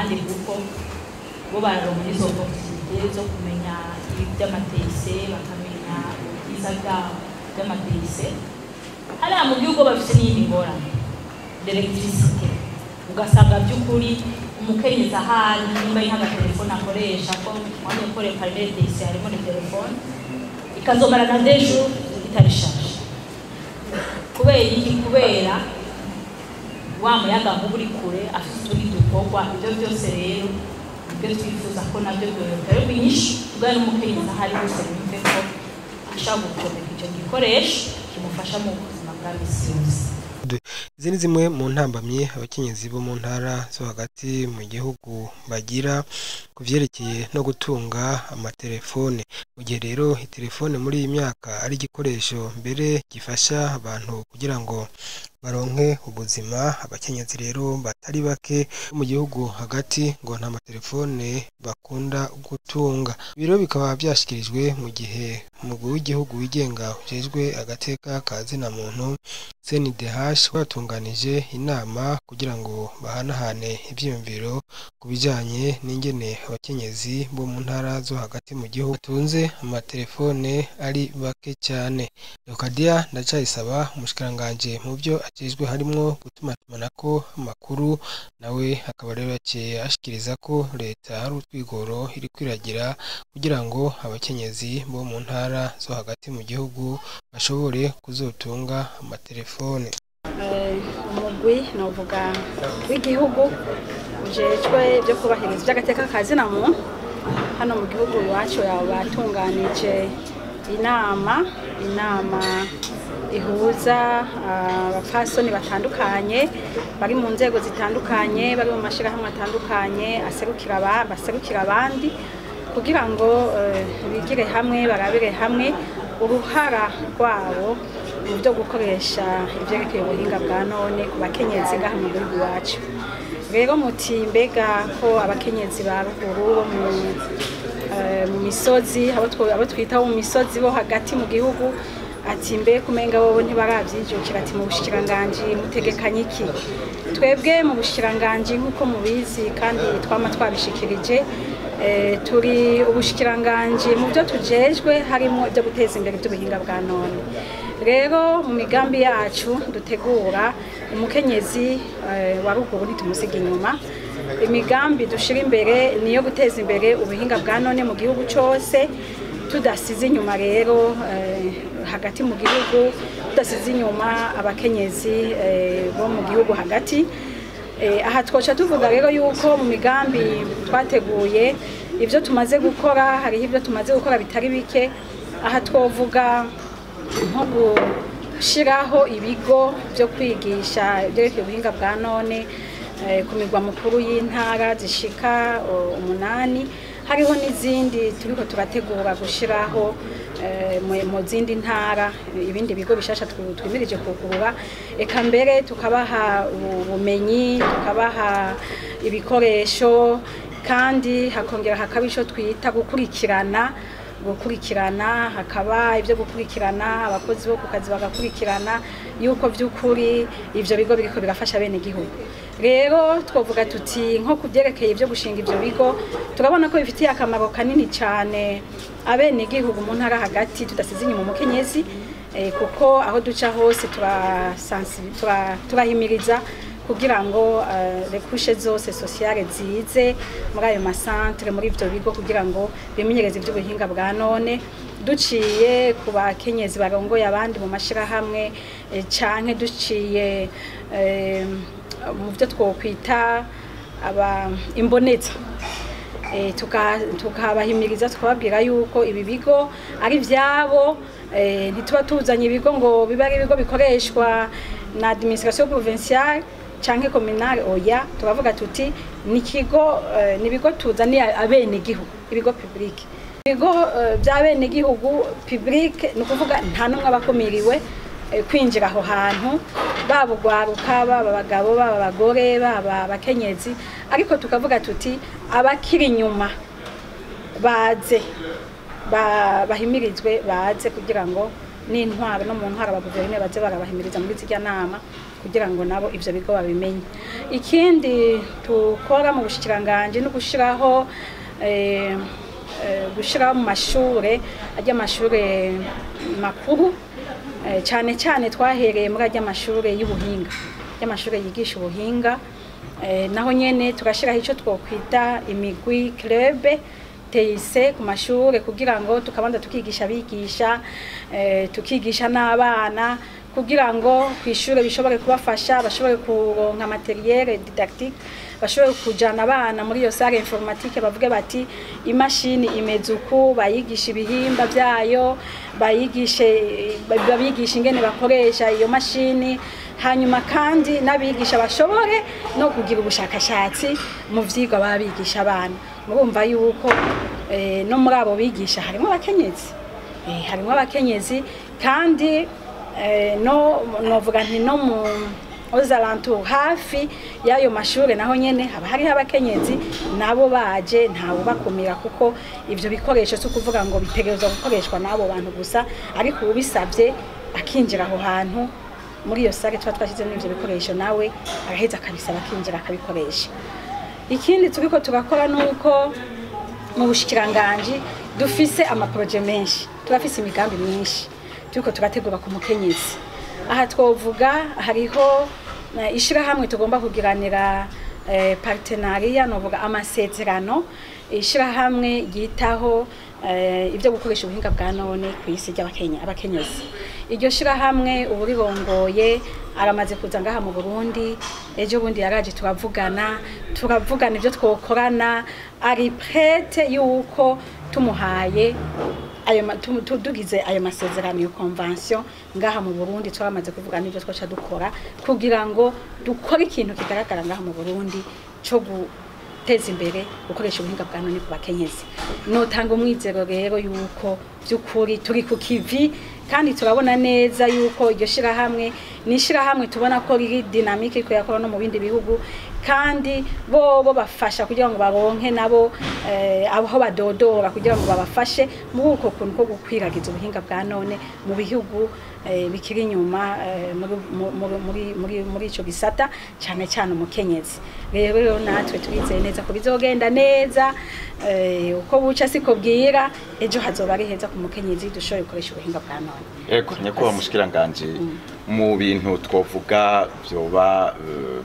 Ahandi kuko bo bararonka izo opportunité zo kumenya iby'ama TIC, bakamenya ubwiza by'ama TIC. Hariya mu gihugu bafite n'iyindi ngorane, l'électricité. Ugasanga by'ukuri umukenyezi ahari, nimba ari nk'agatelefone akoresha, ko mwanya ukoreye parmi TIC harimo na telefone, ikazomara na 2 jours itari chargé. Kubera iki? Kubera wa muyaga nkuba uri kure, afite utundi dukorwa. Ibyo byose rero nibyo twifuza ko nabyo byoterwa inyishu, kugira n'umukenyezi aho ari hose yumve ko ashobora gucomeka icyo gikoresho kimufasha mu buzima bwa misi yose. Izi ni zimwe mu ntambamyi abakenyezi bo mu ntara zo hagati mu gihugu bagira ku vyerekeye no gutunga amatelefone. Mu gihe rero itelefone muri iyi myaka ari igikoresho mbere gifasha abantu kugira ngo baronke ubuzima, abakenyezi rero batari bake bo mu gihugu hagati ngo nta matelefone bakunda gutunga. Ibiro bikaba vyashikirijwe mu gihe umugwi w'igihugu wigenga ujejwe agateka ka zina muntu, CNDH, watunganije inama kugira ngo bahanahane ivyiyumviro ku bijanye n'ingene abakenyezi bo mu ntara zo hagati mu gihugu batunze amatelefone ari bake cyane. Leocadia Ndacayisaba, umushikiranganji mu byo ajejwe harimwo gutumatumanako amakuru, nawe akaba rero yaciye ashikiriza ko leta hari utwigoro iriko iragira kugira ngo abakenyezi bo mu ntara zo hagati mu gihugu bashobore kuzotunga amatelefone. Umugwi novuga w'igihugu ujejwe ibyo kubahiriza iby'agateka ka zina muntu hano mu gihugu iwacu batunganije inama ihuza abapfasoni batandukanye bari mu nzego zitandukanye, bari mu mashyirahamwe atandukanye aserukira baserukira abandi, kugira ngo bigire hamwe, barabire hamwe uruhara rwabo mu byo gukoresha ibyerekeye ubuhinga bwa none ku bakenyezi ngaha mu gihugu iwacu. Rero muti: "Mbega ko abakenyezi ba ruguru, bo mu misozi, abo twita bo mu misozi, bo hagati mu gihugu," ati "mbe kumenga bobo ntibaravyijukira?" Ati: "Mu bushikiranganji mutegekanye iki?" Twebwe mu bushikiranganji, nk'uko mubizi kandi twama twabishikirije, turi ubushikiranganji mu byo tujejwe harimo ibyo guteza imbere iby'ubuhinga bwa none. Rero mu migambi yacu dutegura, umukenyezi wa ruguru ntitumusiga inyuma. Imigambi dushira imbere niyo guteza imbere ubuhinga bwa none mu gihugu cyose, tudasize inyuma rero hagati mu gihugu, tudasize inyuma abakenyezi bo mu gihugu hagati. Aha twoca tuvuga rero yuko mu migambi twateguye, ibyo tumaze gukora, hariho ibyo tumaze gukora bitari bike. Aha twovuga nko gushyiraho ibigo byo kwigisha ibyerekeye ubuhinga bwa none ku migwa mukuru y'intara zishika 8. Hariho n'izindi turiko turategura gushyiraho mu zindi ntara, ibindi bigo bishasha twimirije kugurura. Eka mbere tukabaha ubumenyi, tukabaha ibikoresho, kandi hakongera hakaba ico twita gukurikirana, hakaba ibyo gukurikirana, abakozi bo ku kazi bagakurikirana yuko by'ukuri ivyo bigo biriko birafasha bene igihugu. Rero twovuga tuti nko kubyerekeye ibyo gushinga ivyo bigo, turabona ko bifitiye akamaro kanini cyane abene igihugu mu ntara hagati, tudasize inyuma umukenyezi, kuko aho duca hose turahimiriza kugira ngo les couches zose sociales zize muri ayo ma centres, muri ivyo bigo, kugira ngo bimenyereze ivy'ubuhinga bwa none, duciye ku bakenyezi barongoye abandi mu mashirahamwe, canke duciye mu byo twokwita aba imboneza. Tukabahimiriza, tukababwira yuko ibi bigo ari vyabo. Ntituba tuzanye ibigo ngo bibe ari ibigo bikoreshwa na administration provinciale canke communale, oya. Tukavuga tuti ni ikigo, ni ibigo tuzaniye abene gihugu, ibigo public, ibigo by'abene gihugu public. Ni ukuvuga nta n'umwe aba akumiriwe kwinjira aho hantu, baba ugwaruka, baba abagabo, baba abagore, baba abakenyezi. Ariko tukavuga tuti abakiri inyuma baze, bahimirizwe baze, kugira ngo n'intwaro no mu ntwaro abaguverineri baze barabahimiriza muri zirya nama. kugira ngo nabo ivyo bigo babimenye. Ikindi tukora mu bushikiranganje no gushiraho gushiraho mu mashure ajya amashure makuru, cyane cyane twahereye muri ajya amashure y'ubuhinga, y'amashure yigisha ubuhinga, naho nyene tugashiraho ico twokwita imigwi club TIC ku mashure, kugira ngo tukabanza tukigisha abigisha, tukigisha n'abana, kugira ngo kwishure bishobore kubafasha, bashobore kuronka matériel didactique, bashobore kujana abana muri iyo salle informatique, bavuge bati imashini imeze uku, bayigisha ibihimba byayo, bayigishe babigisha ingene bakoresha iyo mashini, hanyuma kandi n'abigisha bashobore no kugira ubushakashatsi mu vyigwa babigisha abana. Murumva yuko no muri abo bigisha harimo abakenyezi, harimo abakenyezi kandi no novuga nti no mu aux alentours hafi y'ayo mashure naho nyene haba hariho abakenyezi, nabo baje ntawe bakumira, kuko ivyo bikoresho si ukuvuga ngo bitegerezwa gukoreshwa n'abo bantu gusa, ariko ubisabye akinjira aho hantu muri iyo salle tuba twashyizemo ivyo bikoresho, nawe araheza akabisaba akinjira akabikoresha. Ikindi turiko turakora nuko mu bushikiranganji dufise amaproje menshi, turafise imigambi myinshi turiko turategura ku mukenyezi. Aha twovuga hariho ishirahamwe tugomba kugiranira partenariat, novuga amasezerano, ishirahamwe ryitaho ibyo gukoresha ubuhinga bwa none ku isi ry'abakenyezi. Iryo shirahamwe ubu rirongoye aramaze kuza ngaha mu Burundi, ejo bundi yaraje turavugana ibyo twokorana, ari prête yuko tumuhaye ayo tudugize ayo masezerano yo convention ngaha mu Burundi, twamaze kuvugana ibyo twaca dukora kugira ngo dukore ikintu kigaragara ngaha mu Burundi cyo guteza imbere gukoresha ubuhinga bwa none ku bakenyezi. Notanga umwizero rero yuko by'ukuri turi ku kivi, kandi turabona neza yuko iryo shirahamwe ni shirahamwe tubona ko riri dynamique ko yakora no mu bindi bihugu, kandi bobo bafasha kugira ngo baronke nabo aho badodora kugira ngo babafashe muri uko kuntu ko gukwiragiza ubuhinga bwa none mu bihugu bikiri inyuma muri ico gisata, cyane cyane umukenyezi. Rero natwe twizeye neza ko bizogenda neza, uko buca siko bwira, ejo hazoba ari heza ku mukenyezi dushobora gukoresha ubuhinga bwa none. Ego nyakubahwa mushikiranganje, mu bintu twovuga byoba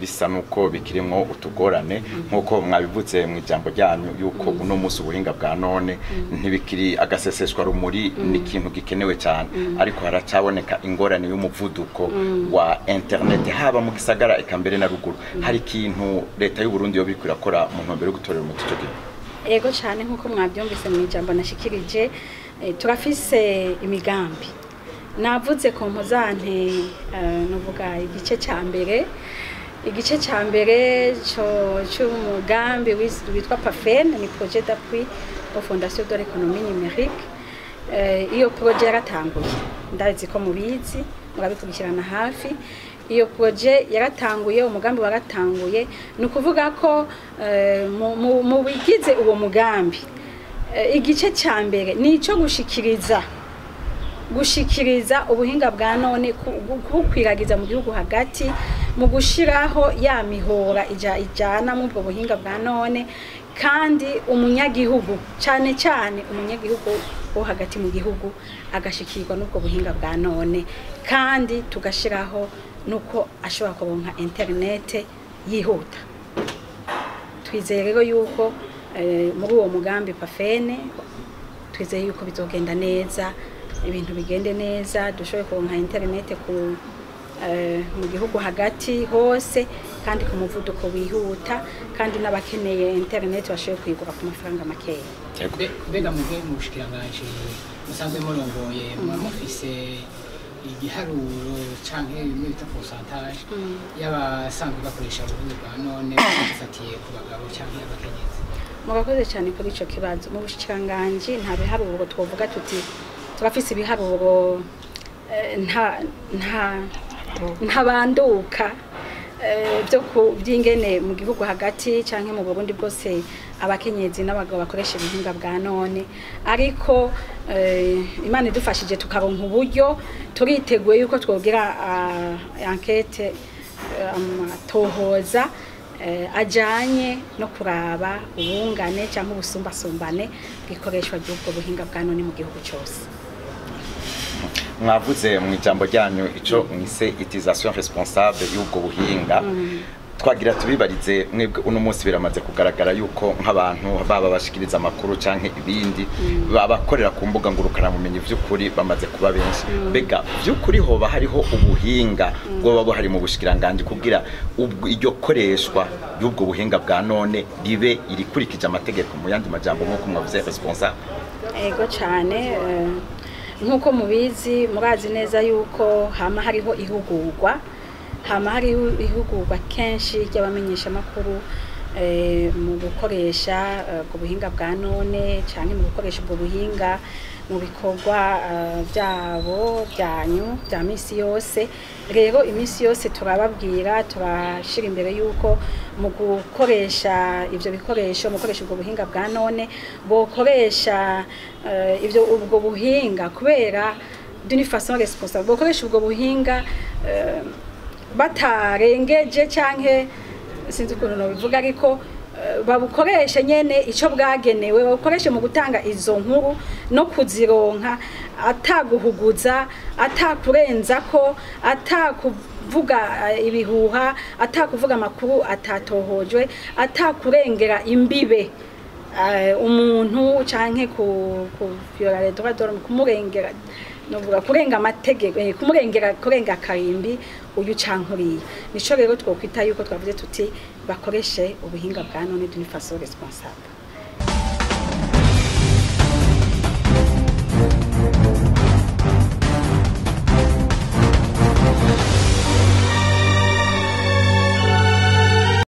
bisa nuko bikirimwo utugorane nkuko mwabivutse mu ijambo ryanyu yuko uno munsi ubuhinga bwa none ntibikiri agaseseshwa rumuri, ni ikintu gikenewe cyane, ariko haracaboneka ingorane y'umuvuduko wa internet haba mu gisagara eka mbere na ruguru. Hari ikintu leta y'u Burundi yo biriko irakora mu ntumbero yo gutorera umuti ico kintu? Ego cyane, nkuko mwabyumvise mu ijambo nashikirije, turafise imigambi. Navuze ko mpozante nuvuga igice ca mbere, igice ca mbere cy'umugambi witwa PAFEN, ni projet d'appui aux fondations de l'économie numérique. Iyo projet yaratanguye, ndazi ko mubizi murabikurikirana hafi. Iyo projet yaratanguye, umugambi waratanguye, ni ukuvuga ko mu bigize uwo mugambi igice ca mbere ni ico gushikiriza ubuhinga bwa none kubukwiragiza mu gihugu hagati, mu gushiraho ya mihora ijana mu bwo buhinga bwa none, kandi umunyagihugu cyane cyane umunyagihugu wo hagati mu gihugu agashikirwa n'ubwo buhinga bwa none, kandi tugashiraho nuko ashobora kuronka internet yihuta. Twizeye rero yuko muri uwo mugambi PAFEN twizeye yuko bizogenda neza, ibintu bigende neza, dushobore kuronka internet ku mu gihugu hagati hose, kandi ku muvuduko wihuta, kandi n'abakeneye internet bashobore kuyigura ku mafaranga makeya. Mbega muve mu bushikiranganje musanzwe murongoye, mufise igiharuro canke bimwe bita pourcentage y'abasanzwe bakoresha ubuhinga bwa none bafatiye ku bagabo canke abakenyezi? Murakoze cyane kuri ico kibazo. Mu bushikiranganje nta biharuro twovuga tuti turafise ibiharuro ntabanduka byo byingene mu gihugu hagati canke mu Burundi bwose abakenyezi n'abagabo bakoresha ubuhinga bwa none, ariko Imana idufashije tukaronka uburyo, turiteguye yuko twogira enquête amatohoza ajanye no kuraba ubungane cyangwa ubusumbasumbane bw'ikoreshwa ry'ubwo buhinga bwa none mu gihugu cyose. Mwavuze mu ijambo ryanyu ico mwise utilisation responsable y'ubwo buhinga. Twagira tubibarize mwebwe, uno munsi biramaze kugaragara yuko nk'abantu baba bashikiriza amakuru canke ibindi, babakorera ku mbuga ngurukanabumenyi, vy'ukuri bamaze kuba benshi. Mbega vy'ukuri hoba hariho ubuhinga bwoba buhari mu bushikiranganji kugira iryo koreshwa ry'ubwo buhinga bwa none ribe irikurikije amategeko, mu yandi majambo nk'uko mwavuze responsable? Ego cyane. Nk'uko mubizi, murazi neza yuko hama hariho ihugurwa, hama hariho ihugurwa kenshi ry'abamenyeshamakuru mu gukoresha ubwo buhinga bwa none cyangwa mu gukoresha ubwo buhinga mu bikorwa byabo byanyu bya misi yose. Rero iminsi yose turababwira, turashira imbere yuko mu gukoresha ivyo bikoresho, mu gukoresha ubwo buhinga bwa none, bokoresha ivyo ubwo buhinga kubera d'une façon responsable, bokoresha ubwo buhinga batarengeje canke sinzi ukuntu nobivuga, ariko babukoreshe nyene ico bwagenewe, babukoreshe mu gutanga izo nkuru no kuzironka, ataguhuguza, atakurenzako, atakuvuga ibihuha, atakuvuga amakuru atatohojwe, atakurengera imbibe umuntu canke ku violer les droits de l'homme, kumurengera, novuga kurenga amategeko, kumurengera, kurenga karimbi uyu canke uriya. Nico rero twokwita yuko twavuze tuti bakoreshe ubuhinga bwa none d'une façon responsable.